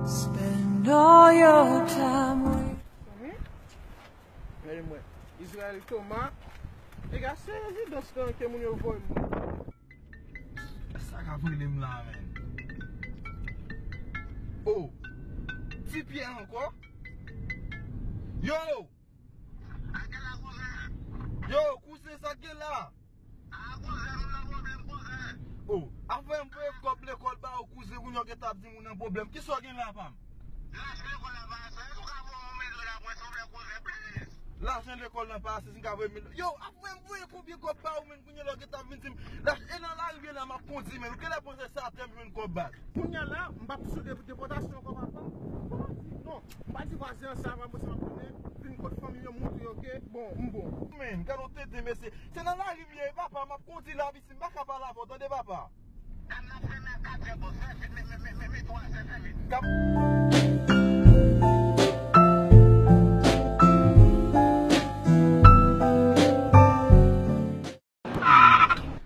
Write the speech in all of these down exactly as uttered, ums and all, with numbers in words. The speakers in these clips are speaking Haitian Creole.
Spend all your time with. Mhm. Gade mwen. Israel Thomas. Ega se rezidans lan ke moun yo voye mwen. Sa k ap rele m la, menm? Oh! Ti Pyè ankò? Yo! Yo, kouzen, sa k gen la? Oh, apre m voye kòb lekòl ba ou, kouzen, kounye a w gentan ap di m ou nan pwoblèm. Kisa w gen la, pa m? Lajan lekòl la pa ase, si w ka voye yon mil dola mwen, silvouplè, kouzen, please. Lajan lekòl la pa ase, si m ka voye mil. Yo, apre m voye konbyen kòb ba ou, menm kounye a la w gentan ap vin di m. Lajan, e nan lari m ye la, m ap kondi, menm. Ou genlè panse sa, atè m jwenn kòb, baz. Kounye a la, m p ap sou de-, depòtasyon ankò, papa. Kòman di? Non, m pa di vwazen an sa, pa m, se m ap tounen, vin kot fanmi yo, m montre yo ke, bon, m bon. Men, gade yon tenten, mesye. Se nan lari m ye, papa, m ap kondi la, isit, m pa ka pale avè w, tande, papa. Kab n ap fèmen a kat è, bòs, fè vit, men, men, men, men, men, twa zè, fè vit. Kab.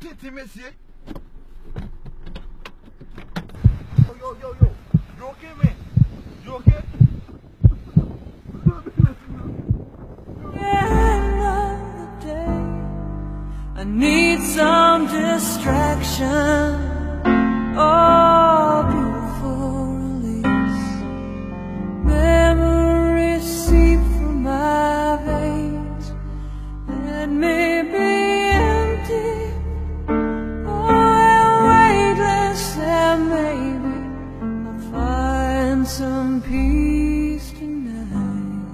Tete, mesye. Yo, yo, yo, yo. Yo, oke, men. Yo, oke. End of the day, I need some distraction. Oh, beautiful release. Memories seep through my veins. It may be empty or weightless, and maybe I'll find some peace tonight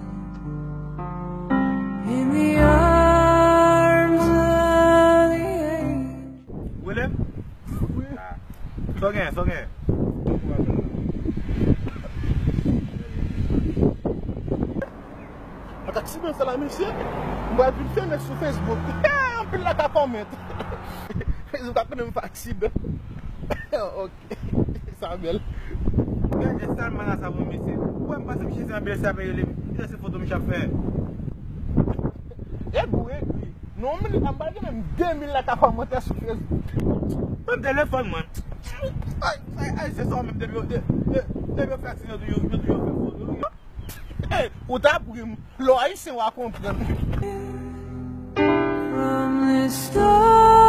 in the arms of the angel. William? Wi. Ah. Sa w gen, sa w gen? Ak aksidan sa la, mesye, m pral vin fèmen sou Facebook. Anpil la ka kòmante. Facebook ap konnen m fè aksidan. Ok. Sa bèl. Men, e sèlman la sa bon, mesye. Ou wè m pase misye se anbèl sa pe rele m. Kisa se foto misye ap fè? E gou, e gri. Non, men, m pa gen menm de mil la ka kòmante sou Facebook. Menm telefòn mwen. Ay, ay, ay, se sa menm, depi yo, de, de, depi yo fè aksidan, yo, yo, yo fè foto. Ey, ou ta pri m. Lè w ayisyen, w a konprann. From the start.